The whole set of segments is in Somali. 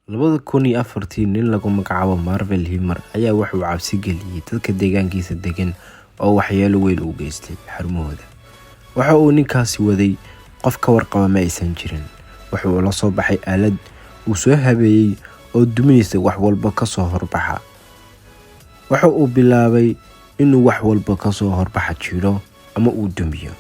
2004-tii, nin lagu magacaabo Marvel Heemer ayaa wuxuu cabsi geliyay dadka deegaankiisa degan oo waxyeelo weyn u geystay xarumahooda. Waxa uu ninkaasi waday qof ka warqaba ma aysan jirin. Waxa uu la soo baxay aalad uu soo habeeyay oo duminaysa wax walba ka soo horbaxa. Waxa uu bilaabay inuu wax walba ka soo horbaxa jiidho ama uu dumiyo,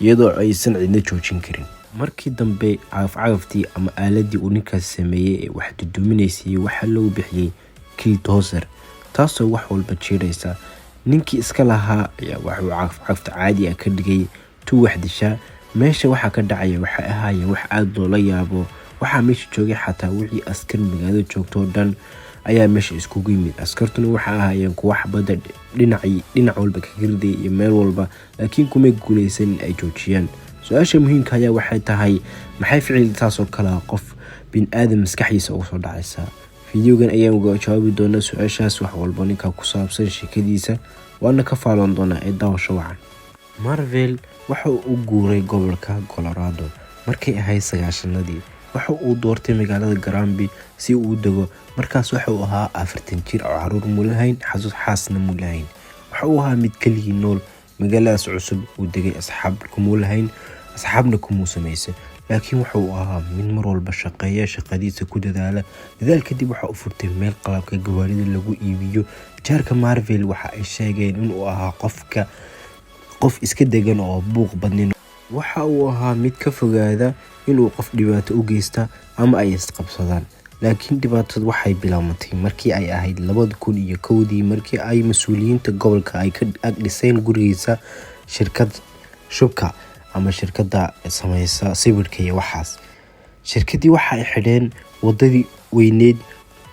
iyadoo aysan cidna joojin karin. Markii dambe, cagaf-cagaftii ama aaladii uu ninkaasi sameeyay ee wax duduminaysay waxaa loo bixiyay Killdozer, taasoo wax walba jiidhaysa. Ninkii iska lahaa ayaa waxa uu cagaf-cagafta caadi ah ka dhigay tu wax disha. Meesha waxa ka dhacaya waxay ahaayeen wax aad loola yaabo. Waxaa meesha joogay xataa wixii askar magaalada joogto oo dhan ayaa meesha iskugu yimid. Askartuna waxay ahaayeen kuwo xabadda dhinac walba kaga ridaya iyo meel walba, laakiin kumay guuleysan in ay joojiyaan. Su-aasha muhiimka ayaa waxay tahay, maxay ficil taas oo kale ah qof bini'aadam maskaxdiisa uga soo dhacaysa? Fiidiyogan ayaan uga jawaabi doonaa su-aashaas, wax walba ninka ku saabsan sheekadiisa waana ka faalan doonaa ee daawasho wacan. Marvel waxa uu u guuray gobolka Colorado markay ahayd 90-adii. Waxa uu doortay magaalada Granby si uu u dego. Markaas waxa uu ahaa 40 jir oo caruur mu lahayn, xaasna mu lahayn. Waxa uu ahaa mid keligii nool magaaladaas cusub uu degay, asxaab kumuu lahayn, asxaabna kumuu samaysan. Laakiin waxa uu ahaa mid mar walba shaqeeya, shaqadiisa ku dadaala. Dadaal kadib waxa uu furtay meel qalabka gawaarida lagu iibiyo. Jaarka Marvel waxa ay sheegeen inuu ahaa qof iska degan oo buuq badnayn. Waxa uu ahaa mid ka fogaada inuu qof dhibaato u geysta ama ay isqabsadaan. Laakiin dhibaatadu waxay bilaabmatay markii ay ahayd 2001-dii, markii ay mas'uuliyiinta gobolka ay ka ag dhiseen gurigiisa shirkad shubka ama shirkadda sameysa sawirka iyo waxaas. Shirkaddii waxa ay xidheen wadadii weyneyd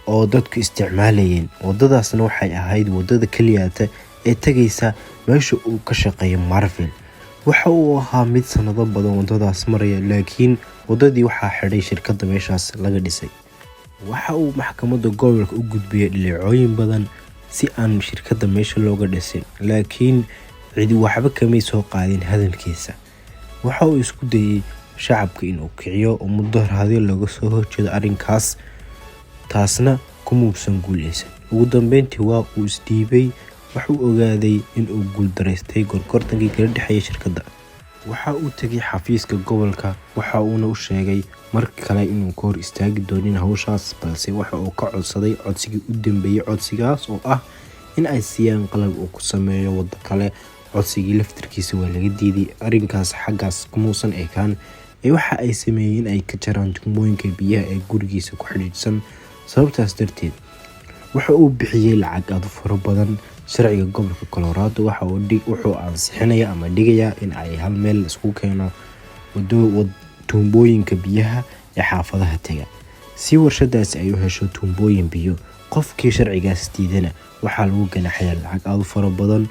oo dadku isticmaalayeen. Wadadaasna waxay ahayd wadada keliyaata ee tagaysa meesha uu ka shaqeeyo Marvel. Waxa uu ahaa mid sanado badan wadadaas maraya, laakiin wadadii waxaa xidhay shirkadda meeshaas laga dhisay. Waxa uu maxkamadda gobolka u gudbiyay dhaleecooyin badan si aan shirkadda meesha looga dhisin, laakiin cidi waxba kamay soo qaadin hadalkiisa. Waxa uu isku dayay shacabka inuu kiciyo oo mudaharaadyo looga soo horjeedo arrinkaas, taasna kumuusan guuleysan. Ugu dambeyntii waa uu isdhiibay. Waxa uu ogaaday in uu guuldareystay gorgortankii kala dhexeeyay shirkadda. Waxa uu tegay xafiiska gobolka, waxa uuna u sheegay mar kale inuu ka hor istaagi doonin hawshaas, balse waxa uu ka codsaday codsigii u dambeeyay, codsigaas oo ah in ay siiyaan qalab uu ku sameeyo waddo kale. Codsigii laftirkiisa waa laga diiday. Arrinkaas xaggaas kumuusan ekaan ee waxa ay sameeyeen in ay ka jaraan tubooyinka biyaha ee gurigiisa ku xidhiidhsan. Sababtaas darteed waxa uu bixiyay lacag aad u fara badan. Sharciga gobolka Colorado waxa uu wuxuu ansixinayaa ama dhigayaa in ay hal meel isku keeno tuumbooyinka biyaha ee xaafadaha taga, si warshadaasi ay u hesho tuumbooyin biyo. Qofkii sharcigaas diidana waxaa lagu ganaxayaa lacag aad u fara badan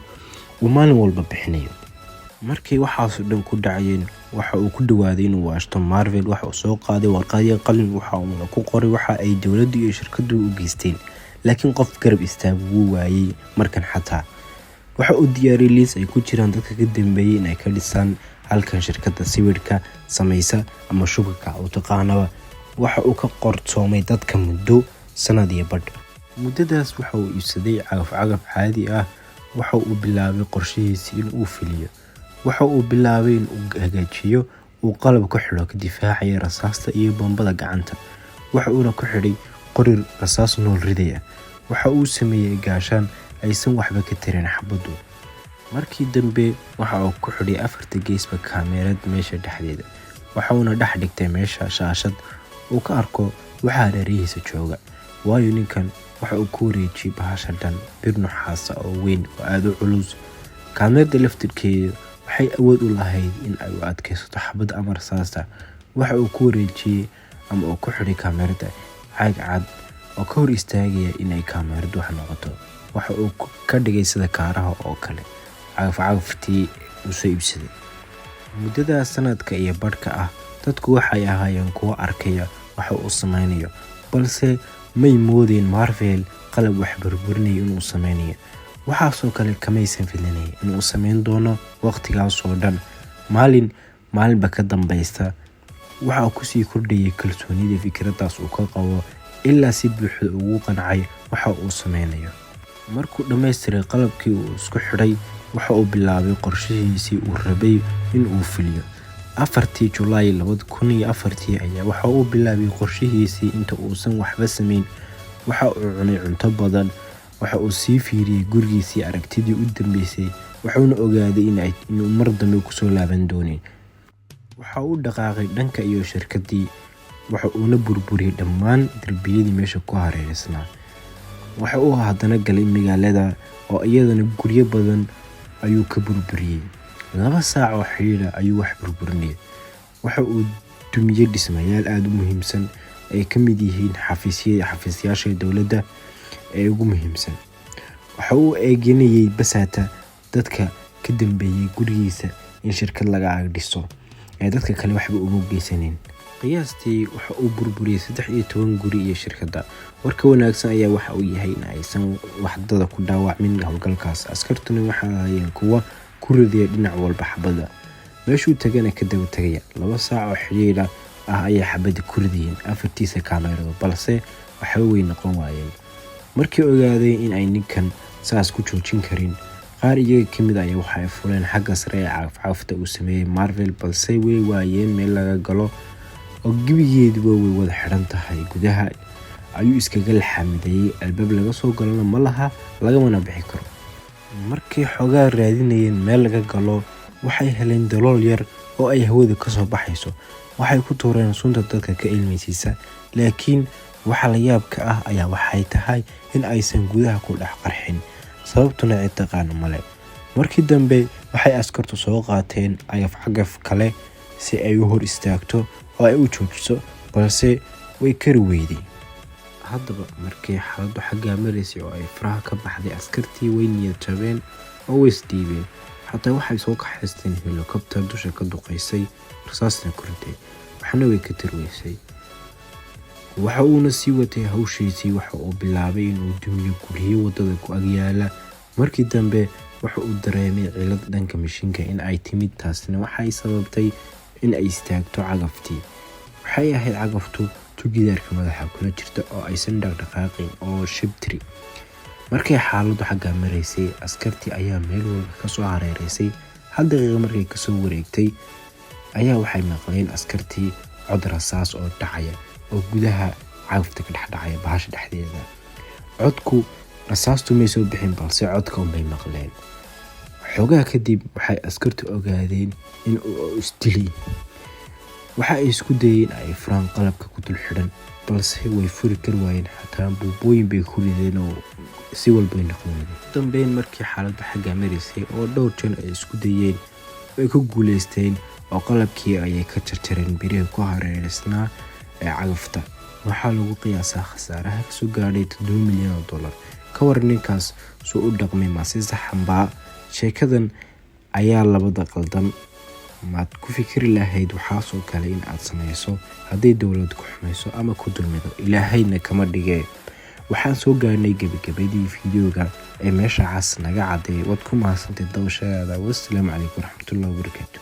uu maalin walba bixinayo. Markii waxaas oo dhan ku dhacayeen, waxa uu ku dhawaaday inuu waashto. Marvel waxa uu soo qaaday warqad iyo qalin, waxa uuna ku qoray waxa ay dowladdu iyo shirkaddu u geysteen, laakiin qof garab istaago wuu waayay markan. Xataa waxa uu diyaariyay liis ay ku jiraan dadka ka dambeeyay in ay ka dhisaan halkan shirkadda sawirka sameysa ama shubka u taqaanaba. Waxa uu ka qorsoomay dadka muddo sanad iyo badh. Muddadaas waxa uu iibsaday cagaf-cagaf caadi ah. Waxa uu bilaabay qorshihiisii in uu fuliyo. Waxa uu bilaabay in uu hagaajiyo, uu qalab ku xidho ka difaacaya rasaasta iyo bambada gacanta. Waxa uuna ku xidhay qori rasaas nool ridaya. Waxa uu sameeyay gaashaan aysan waxba ka tarin xabaddu. Markii dambe waxa uu ku xidhay afarta geesba kaamirad meesha dhexdeeda. Waxa uuna dhex dhigtay meesha shaashad uu ka arko waxa hareerihiisa jooga, waayo ninkan waxa uu ku wareejiyay bahasha dhan bir nuxaasa oo weyn oo aada u culus. Kaamirada laftirkeedu waxay awood u lahayd in ay u adkeysato xabadda ama rasaasta. Waxa uu ku wareejiyay ama uu ku xidhay kaamirada caag cad oo ka hor istaagaya in ay kaamiradu wax noqoto. Waxa uu ka dhigay sida kaaraha oo kale cagaf-cagaftii uu soo iibsaday. Muddadaas sanadka iyo badhka ah, dadku waxay ahaayeen kuwo arkaya waxa uu sameynayo, balse may moodeyn Marvel qalab wax burburinaya inuu sameynayo. Waxaasoo kale kamaysan filinayn inuu sameyn doono waqtigaas oo dhan. Maalin maalinba ka dambeysa waxa uu kusii kordhayay kalsoonida fikraddaas uu ka qabo. Ilaa si buuxda ugu qancay waxa uu sameynayo. Markuu dhammaystiray qalabkii uu isku xidhay, waxa uu bilaabay qorshihiisii uu rabay in uu fuliyo. 4-tii Julaay 2004-tii ayaa waxa uu bilaabay qorshihiisii. Inta uusan waxba samayn, waxa uu cunay cunto badan. Waxa uu sii fiiriyey gurigiisii aragtidii u dambeysay, wuxuuna ogaaday inuu mar dambe kusoo laaban doonin. Waxa uu dhaqaaqay dhanka iyo shirkaddii, waxa uuna burburiyey dhammaan derbiyadii meesha ku hareereysnaa. Waxa uu haddana galay magaalada oo iyadana guryo badan ayuu ka burburiyey. 2 saac oo xidhiidha ayuu wax burburinayay. Waxa uu dumiyey dhismayaal aada u muhiimsan, ay ka mid yihiin xafiisyaasha dowladda ee ugu muhiimsan. Waxa uu eeganayay basaata dadka ka dambeeyey gurigiisa in shirkad laga ag dhiso ee dadka kale waxba uma geysanin. Qiyaastii waxa uu burburiyey 13 guri iyo shirkadda. Warka wanaagsan ayaa waxa uu yahay in aysan waxdada ku dhaawacmin howlgalkaas. Askartuna waxay ahaayeen kuwo ku ridaya dhinac walba xabadda, meeshuu tagana ka daba tegaya. 2 saac oo xidhiidha ah ayay xabadda ku ridayeen afartiisa kaameerado, balse waxba way noqon waayeen. Markii ogaaday in ay ninkan saas ku joojin karin, qaar iyaga ka mid ayaa waxa ay fuleen xagga sare ee cagafcagafta uu sameeyey Marvel, balse way waayeen meel laga galo oo gebigeeduba way wada xidhan tahay. Gudaha ayuu iskaga laxamideeyey, albaab laga soo galona ma laha, lagamana bixi karo. Markay xoogaa raadinayeen meel laga galo, waxay heleen dalool yar oo ay hawadu kasoo baxayso. Waxay ku tuureen sunta dadka ka ilmaysiisa, laakiin waxa la yaabka ah ayaa waxay tahay in aysan gudaha ku dhex qarxin, sababtuna cid taqaano male. Markii dambe waxay askartu soo qaateen cagaf cagaf kale si ay u hor istaagto oo ay u joojiso, balse way kari weyday. Haddaba markay xaaladdu xaggaa maraysay oo ay faraha ka baxday, askartii way niyad jabeen oo way isdhiibeen. Xataa waxay soo kaxaysteen helikobtar dusha ka duqaysay, rasaasna ku riday, waxna way ka tarweysay. Waxa uuna sii watay hawshiisii. Waxa uu bilaabay inuu dumiyo guryo wadada ku agyaala. Markii dambe waxa uu dareemay cilad dhanka mishiinka in ay timid, taasina waxay sababtay in ay istaagto cagaftii. Waxay ahayd cagaftu tu gidaarka madaxa kula jirta oo aysan dhaqdhaqaaqin oo shibtiri. Markay xaaladdu xaggaa maraysay, askartii ayaa meel walba kasoo hareereysay. Hal daqiiqa markay kasoo wareegtay ayaa waxay maqleen askartii cod rasaas oo dhacaya oo gudaha cagafta ka dhex dhacaya, bahasha dhexdeeda. Codku rasaastu may soo bixin, balse codka unbay maqleen. Xoogaa kadib waxay askartu ogaadeen in uu isdilay. Waxa ay isku dayeen ay furaan qalabka ku dul xidhan, balse way furi kari waayeen. Xataa buubooyin bay ku rideen oo si walbay noqon waydeen. Ugu dambeyn, markii xaaladdu xaggaa maraysay oo dhowr jeer ay isku dayeen, way ku guuleysteen oo qalabkii ayay ka jarjareen birihii ku hareereysnaa ee cagafta. Waxaa lagu qiyaasaa khasaaraha kasoo gaadhay $7 milyan. Ka waran ninkaas suu u dhaqmay? Maase saxanbaa? Sheekadan ayaa labada qaldan. Maad ku fikiri lahayd waxaasoo kale in aad sameyso hadday dowlad ku xumayso ama ku dulmido? Ilaahayna kama dhigee. Waxaan soo gaarnay gebagabadii fiidiyoga ee meesha cas naga cadeey. Waad ku mahadsantay dabashadaada. Wassalaamu calaykum waraxmatullahi wabarakaatu.